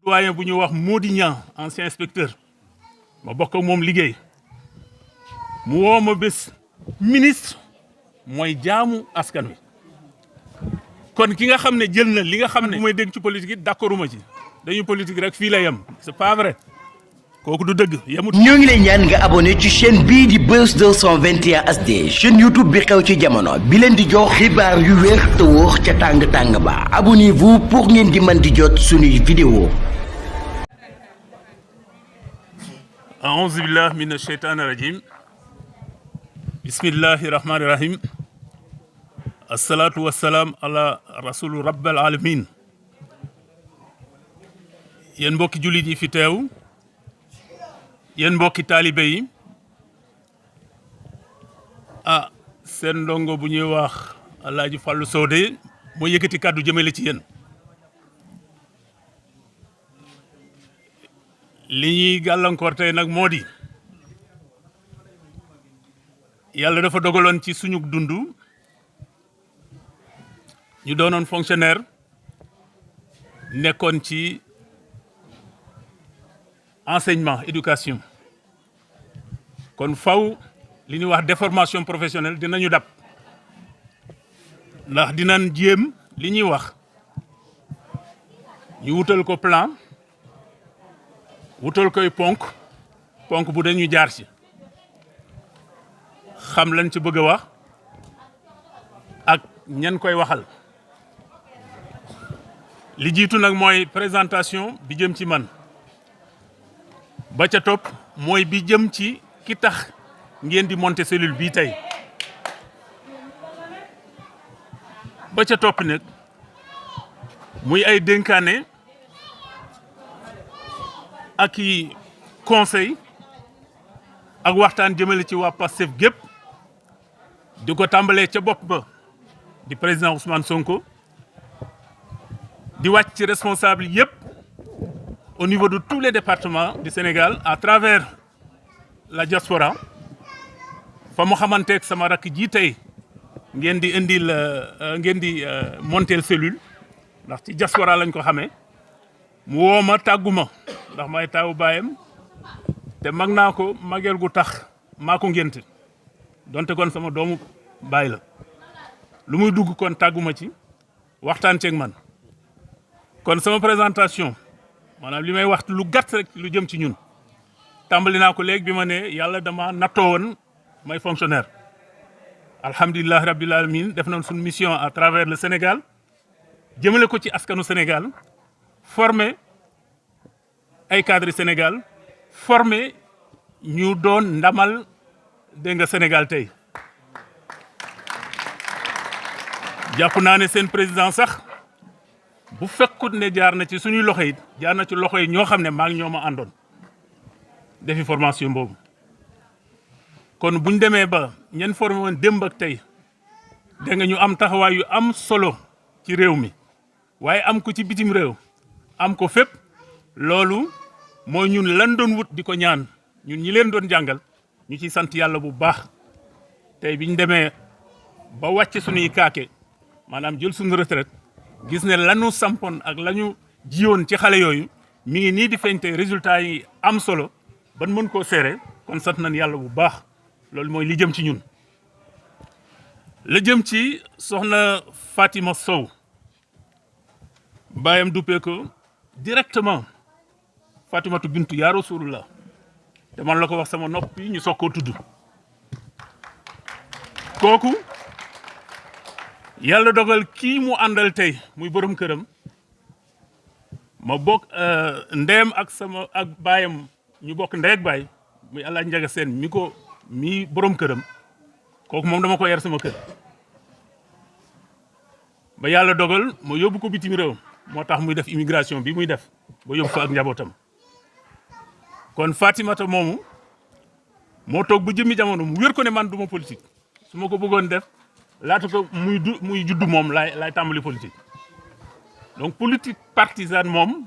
doyen bu ñu wax Modiñan ancien inspecteur ma bokk ak moom liggéey mu woo ma bés ministre mooy jaamu askan wi kon ki nga xam ne jël na li nga xam ne bu may dégg ci politique yi d'accorduma ci dañuy politique rek fii la yem c'est pas vrai kooku du dëgg yemut. ñoo ngi lay ñaan nga abonné ci chaîne bii di Buzz 221 HD chaîne YouTube bi xew ci jamono bi leen di jox xibaar yu wér te wóor ca tàng-tàng ba abonnez-vous pour ngeen di mën di jot suñuy vidéo. a'uuzu billahi mina shaytaani rajim bismillahi rahmaani rahim asalaatu wasalaam ala rasulu rabbil alamin yéen mbokki jullit yi fi teew yéen mbokki taalibe yi seen ndongo bu ñuy wax Alaaji Fàllu Sowde moo yëkkati kàddu jëmale ci yéen li ñuy gàllankoor tey nag moo di yàlla dafa dogaloon ci suñu dund ñu doonoon fonctionnaire nekkoon ci enseignement éducation kon faw li ñuy wax déformation professionnelle dinañu dab ndax dinañ jéem li ñuy wax ñu wutal ko plan wutal koy ponk bu dañu jaar ci xam lañ ci bëgg a wax ak ñan koy waxal li jiitu nag mooy présentation bi jëm ci man ba ca topp mooy bi jëm ci ki tax ngeen di monter cellule bii tey ba ca topp nag muy ay dénkaane ak i conseil ak waxtaan jëmale ci waa Pastef gépp di ko tàmbalee ca bopp ba di président Ousmane Sonko di wàcc ci responsable yépp au niveau de tous les départements du Sénégal à travers la diaspora fa mu xamanteeg sama rakk ji tey ngeen di monter cellule ndax ci diaspora lañ ko xamee mu woo ma tàggu ma ndax may taawu baayam te mag naa ko mageel gu tax maa ko ngénte donte kon sama doomu baay la lu muy dugg kon tàggu ma ci waxtaan ceeg man kon sama présentation maanaam li may wax lu gàtt rek lu jëm ci ñun tàmbali naa ko léegi bi ma ne yàlla dama nattoo woon may fonctionnaire alhamdulilah rabbil alamin def nañ suñu mission à travers le Sénégal jëmale ko ci askanu Sénégal former ay cadre Sénégal former ñu doon ndamal dégg nga Sénégal tey jàpp naa ne seen président sax bu fekkut ne jaar na ci suñuy loxo yi jaar na ci loxo yi ñoo xam ne maa ngi ñoo ma àndoon defi formation boobu kon buñ demee ba ñen formé woon démb ak tey da nga ñu am taxawaay yu am solo ci réew mi waaye am ko ci bitim réew am ko fépp loolu mooy ñun lan doon wut di ko ñaan ñun ñi leen doon jàngal ñu ci sant yàlla bu baax tey biñ demee ba wàcce suñuy kaake maanaam jël suñu retraite gis ne lanu sampoon ak lañu jiyoon ci xale yooyu mi ngi nii di feeñ tey résultat yi am solo ban mën koo seere kon sant nañ yàlla bu baax loolu mooy li jëm ci ñun. la jëm ci soxna Fatima Sow baayam duppee ko directement Fatimatu bintu yaa Rasulullah te man la ko wax sama noppi ñu soog koo tudd kooku yàlla dogal kii mu àndal tey muy borom këram ma bokk ndeyam ak baayam ñu bokk ndey ak baay muy Alaaji Njaga Seen mi borom këram kooku moom dama ko yar sama kër ba yàlla dogal ma yóbbu ko bitim réew moo tax muy def immigration bi muy def ba yóbbu ko ak njabootam kon Fatimata moomu moo toog ba jëmmi jamono mu wér ko ne man du ma politique su ma ko bëggoon def laata ko muy juddu moom laay tàmbali politique donc politique partisane moom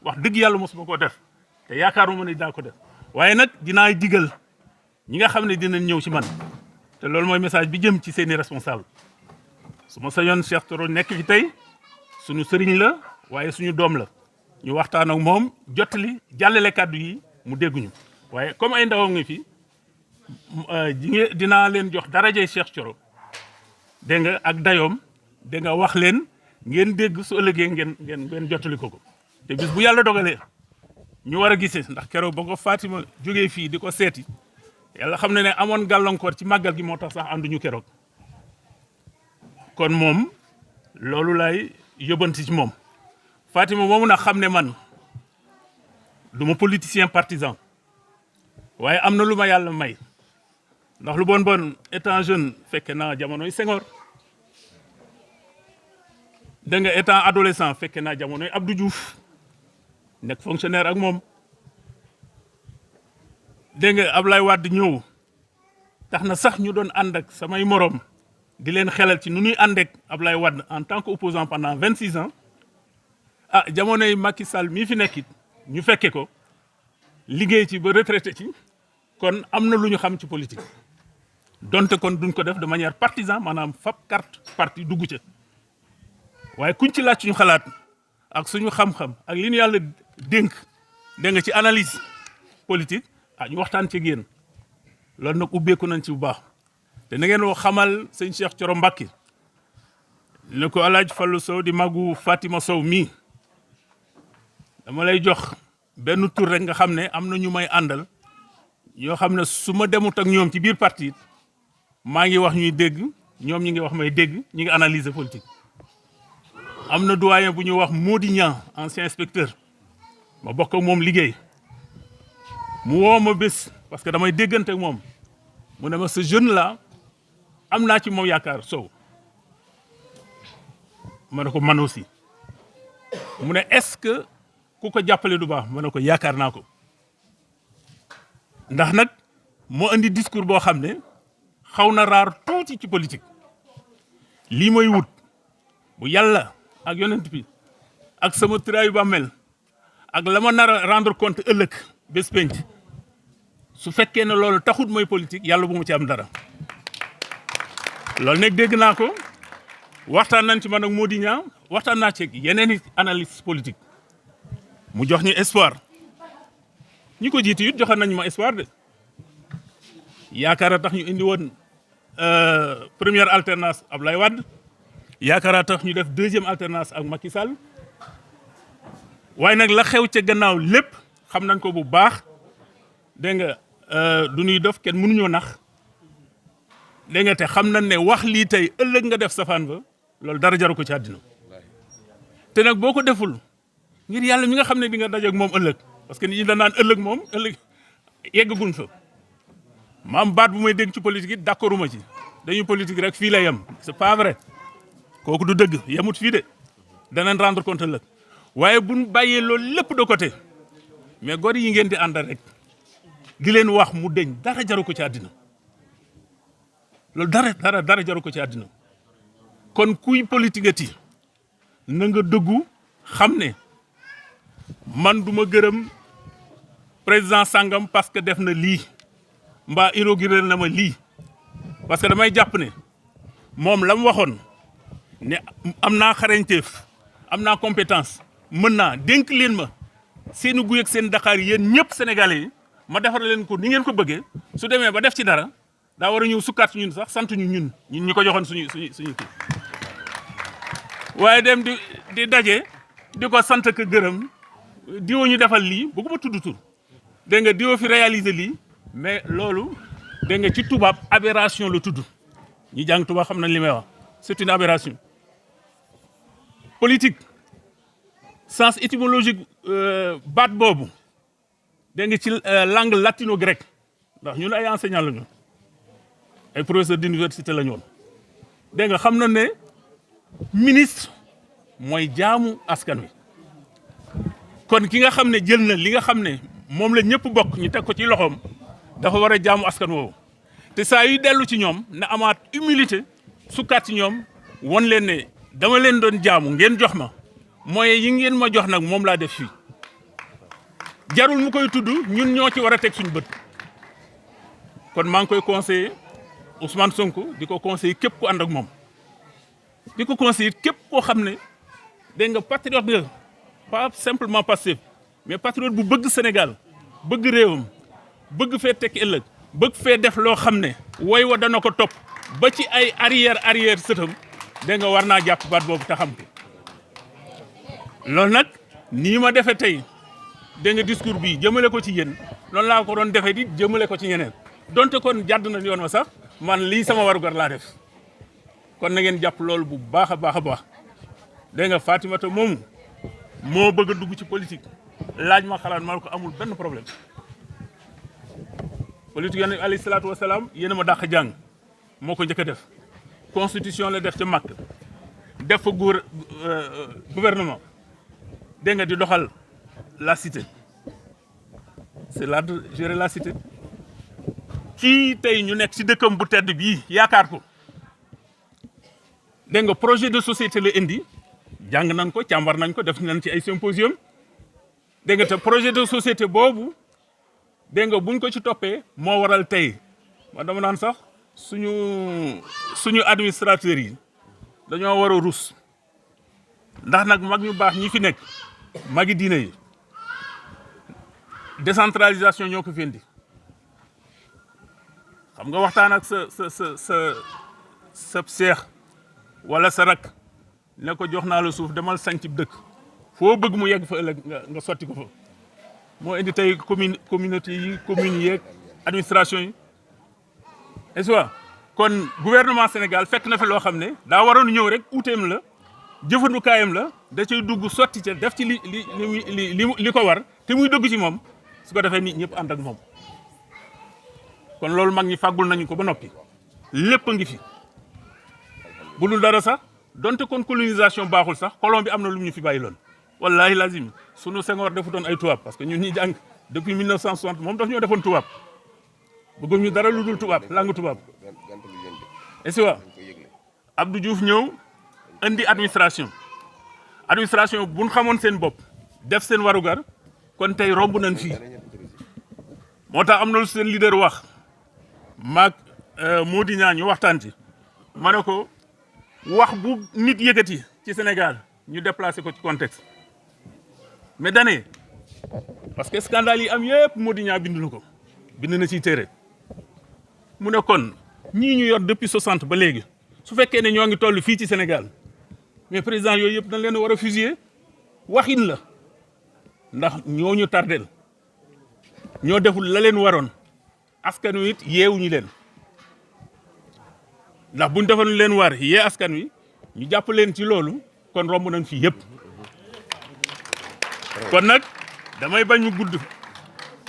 wax dëgg yàlla mosuma koo def te yaakaaruma ne dinaa ko def waaye nag dinaa digal ñi nga xam ne dinañ ñëw ci man te loolu mooy message bi jëm ci seeni responsable su ma sañoon Cheikh Toro nekk fi tey suñu sëriñ la waaye suñu doom la ñu waxtaan ak moom jottali jàllale kàddu yi mu dégguñu waaye comme ay ndawam ngi fi dinaa leen jox darajey Cheikh Thioro dégg nga ak dayoom dégg nga wax leen ngeen dégg su ëllëgee ngeen jottali ko te bis bu yàlla dogalee ñu war a gisee ndax keroog ba ko Fatima jógee fii di ko seeti yàlla xam ne amoon gàllankoor ci màggal gi moo tax sax ànduñu keroog kon moom loolu lay yóbbanti ci moom Fatima moomu nag xam ne man du ma politicien partisan waaye am na lu ma yàlla may ndax lu bon étant jeune fekke naa jamonoy Senghor dégg nga étant adolescent fekke naa jamonoy Abdou Diouf nekk fonctionnaire ak moom dégg nga Abdoulaye Wade ñëw tax na sax ñu doon ànd ak samay morom di leen xelal ci nu ñuy ànd ak Abdoulaye Wade en tant qu'opposant pendant 26 ans ah jamonoy Macky Sall mii fi nekkit ñu fekke ko liggéey ci ba retraité ci kon am na lu ñu xam ci politique donte kon duñ ko def de manière partisan maanaam fab carte parti dugg ca waaye kuñ ci laaj suñu xalaat ak suñu xam-xam ak li ñu yàlla dénk dégg nga ci analyse politique ah ñu waxtaan ci génn loolu nag ubbeeku nañ ci bu baax te na ngeen xamal sëñ Cheikh Thioro Mbacké ne ko Alaaji Fallou Sow di magu Fatima Sow mii dama lay jox benn tur rek nga xam ne am na ñu may àndal yoo xam ne su ma demut ak ñoom ci biir parti maa ngi wax ñuy dégg ñoom ñi ngi wax may dégg ñi ngi analyser politique am na doyen bu ñuy wax Modiñan ancien inspecteur ma bokk ak moom liggéey mu woo ma bés parce que damay déggante ak moom mu ne ma ce jeune là am naa ci moom yaakaar Sow ma ne ko man aussi mu ne est-ce que ku ko jàppale du baax ma ne ko yaakaar naa ko ndax nag moo indi discours boo xam ne xaw na raar tuuti ci politique lii mooy wut bu yàlla ak yonent bi ak sama tëraayu bàmmeel ak la ma nar a rendre compte ëllëg bés penc su fekkee ne loolu taxut mooy politique yàlla bu mu ci am dara loolu nag dégg naa ko waxtaan nañ ci man ak Mody Niang waxtaan naa ci yeneen i analyse politique mu jox ñu espoir ñi ko jiitu it joxe nañ ma espoir de yaakaar a tax ñu indi woon première alternance Abdoulaye Wade yaakaar a tax ñu def deuxième alternance ak Macky Sall waaye nag la xew ca gannaaw lépp xam nañ ko bu baax dégg nga du ñuy def kenn mënuñoo nax dégg nga te xam nañ ne wax lii tey ëllëg nga def safaan ba loolu dara jaru ko ci àddina te nag boo ko deful ngir yàlla mi nga xam ne di nga dajeeg moom ëllëg parce que nit ñi da naan ëllëg moom ëllëg yeggagun fa maam baat bu may dégg ci politique it d'accorduma ci dañuy politique rek fii la yem c'est pas vrai kooku du dëgg yemut fii de danañ rendre compte ëllëg waaye buñ bàyyee loolu lépp de côté mais gor yi ngeen di àndal rek di leen wax mu deñ dara jaru ko ci àddina loolu dara jaru ko ci àddina kon kuy politique ati na nga dëggu xam ne man du ma gërëm président sangam parce que def na lii mbaa inauguré na ma lii parce que damay jàpp ne moom la mu waxoon ne am naa xarañteef am naa compétence mën naa dénk leen ma seeni guy ak seen Dakar yéen ñëpp sénégalais yi ma defar leen ko ni ngeen ko bëggee su demee ba def ci dara daa war a ñëw sukkaat ñun sax sant ñu ñun ñi ko joxoon suñu kii waaye dem di daje di ko sant ak gërëm diwo ñu defal lii bëgguma tudd tur dégg nga diwo fi réaliser lii mais loolu dégg nga ci tubaab aberration la tudd ñi jàng tubaab xam nañ li may wax c'est une aberration politique sens étymologique baat boobu dégg nga ci langue latino-grecque ndax ñun ay enseignants la ñu ay professeurs d'université la ñu woon dégg nga xam na ne ministre mooy jaamu askan wi kon ki nga xam ne jël na li nga xam ne moom la ñëpp bokk ñu teg ko ci loxoom dafa war a jaamu askan woowu te saa yu dellu ci ñoom na amaat humilité sukkaat ci ñoom won leen ne dama leen doon jaamu ngeen jox ma moyens yi ngeen ma jox nag moom laa def fii jarul mu koy tudd ñun ñoo ci war a teg suñu bët kon maa ngi koy conseiller Ousmane Sonko di ko conseiller képp ku ànd ak moom di ko conseiller képp koo xam ne dégg nga patriote nga pas simplement Pastef mais patriote bu bëgg Sénégal bëgg réewam bëgg fee tekki ëllëg bëgg fee def loo xam ne woy wa dana ko topp ba ci ay arrière sëtam dégg nga war naa jàpp baat boobu te xam ko loolu nag nii ma defee tey dégg nga discours bi jëmale ko ci yéen noonu laa ko doon defee di jëmale ko ci ñeneen donte kon jàdd na yoon wa sax man lii sama warugar laa def kon na ngeen jàpp loolu bu baax a baax a baax dégg nga Fatimata moomu moo bëgg a dugg ci politique laaj ma xalaat ma ko amul benn problème politique yonent alayhi salaatu wasalaam yéen a ma dàq jàng moo ko njëkk a def constitution la def ca Makka def fa gouvernement dégg nga di doxal la cité c'est là de gérer la cité kii tey ñu nekk ci dëkkam bu tedd bii yaakaar ko dégg nga projet de société la indi jàng nañ ko càmbar nañ ko def nañ ci ay symposium dégg nga te projet de société boobu dégg nga buñ ko ci toppee moo waral tey ma dama naan sax suñu administrateurs yi dañoo war a rus ndax nag mag ñu baax ñi fi nekk magi diine yi décentralisation ñoo ko fi indi xam nga waxtaan ak sa seex wala sa rak ne ko jox naa la suuf demal sanc dëkk foo bëgg mu yegg fa ëllëg nga sotti ko fa moo indi tey communauté yi communes yeeg administration yi est-ce que kon gouvernement Sénégal fekk na fi loo xam ne daa waroon ñëw rek uuteem la jëfandukaayam la da cay dugg sotti ca def ci li ko war te muy dugg ci moom su ko defee nit ñëpp ànd ak moom kon loolu mag ñi fàggul nañu ko ba noppi lépp a ngi fi bu dul dara sax donte kon colonisation baaxul sax colon bi am na lu ñu fi bàyyi loon wallahi lazim sunu Senghor defutoon ay tubaab parce que ñun ñi jàng depuis 1960 moom daf ñoo defoon tubaab bëggoon ñu dara lu dul tubaab langue tubaab est-ce que Abdou Diouf ñëw indi administration buñ xamoon seen bopp def seen warugar kon tey romb nañ fii moo tax am na lu seen leader wax maag Mody Niang ñu waxtaan ci ma ne ko wax bu nit yëkkati ci Sénégal ñu déplacé ko ci contexte mais dane parce que scandale yi am yëpp Mody Niang bind na ko bind na ciy téere mu ne kon ñii ñu yor depuis 60 ba léegi su fekkee ne ñoo ngi toll fii ci Sénégal mais président yooyu yëpp dañ leen a war a fusiller waxin la ndax ñoo ñu tardel ñoo deful la leen waroon askan wi it yeewuñu leen ndax buñ defoon leen war yee askan wi ñu jàpp leen ci loolu kon romb nañ fii yëpp kon nag damay bañ mu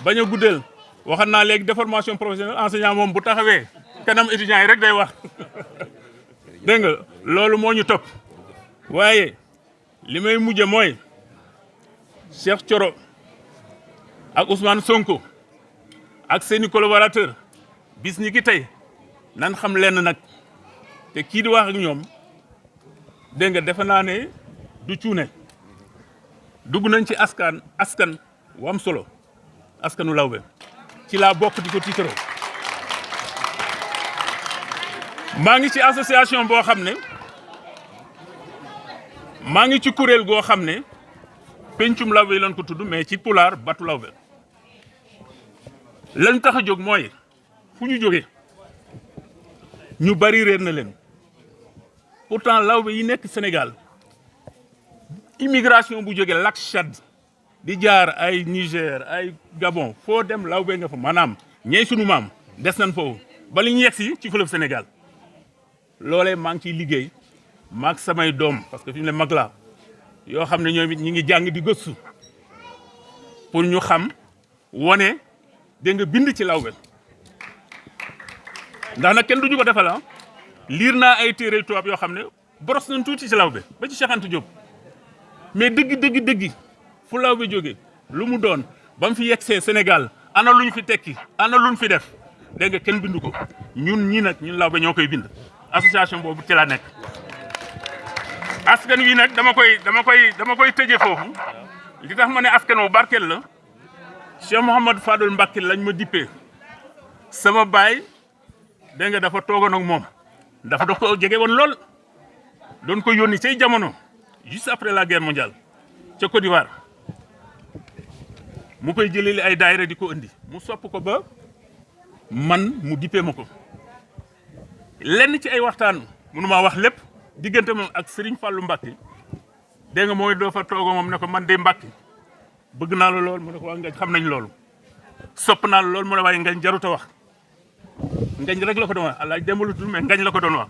bañ a guddeel waxan naa léegi déformation professionnelle enseignant moom bu taxawee kanam étudiants yi rek day wax dégg nga loolu moo ñu topp waaye li may mujje mooy Cheikh Thioro ak Ousmane Sonko ak seeni collaborateur bis ñi ki tey nan xam lenn nag te kii di wax ak ñoom dégg nga defe naa ne du cuune dugg nañ ci askan wam solo askanu lawbe ci laa bokk di ko tiitaroo maa ngi ci association boo xam ne maa ngi ci kuréel goo xam ne pencum lawbe yi lañ ko tudd mais ci pulaar batu lawbe lañ tax a jóg mooy fu ñu jógee ñu bari réer na leen pourtant lawbe yi nekk Sénégal immigration bu jógee lac Tchad di jaar ay Niger ay Gabon foo dem lawbe nga fa maanaam ñey sunu maam des nañ foofu ba li ñu yegsi ci fleuve Sénégal loolee maa ngi ciy liggéey maag samay doom parce que fi mu ne mag laa yoo xam ne ñoom it ñi ngi jàng di gëstu pour ñu xam wone dégg nga bind ci lawbe ndax nag kenn duñu ko defal liir naa ay téere tubaab yoo xam ne boros nañ tuuti ci lawbe ba ci Cheikh Anta Diop mais dëgg fu lawbe jógee lu mu doon ba mu fi yegsee Sénégal ana luñ fi tekki ana luñ fi def dégg nga kenn bindu ko ñun ñii nag ñun lawbe ñoo koy bind association boobu ci la nekk askan wi nag dama koy tëje foofu li tax ma ne askan wu barkeel la Cheikh Mouhamadou Fadel Mbacké lañ ma dippee sama baay dégg nga dafa toogoon ak moom dafa ko jege woon lool doon ko yónni cay jamono juste après la guerre mondiale ca Côte d'Ivoire mu koy jëleli ay daayira di ko indi mu sopp ko ba man mu dippee ma ko lenn ci ay waxtaan mënuma wax lépp diggante moom ak Serigne Fallou Mbacké dégg nga mooy doo fa toogoo moom ne ko man de Mbacké bëgg naa la lool mu ne ko waa ngañ xam nañ loolu sopp naa la lool mu ne waaye ngañ jarut a wax ngañ rek la ko doon wax alaaj dembalatul mais ngañ la ko doon wax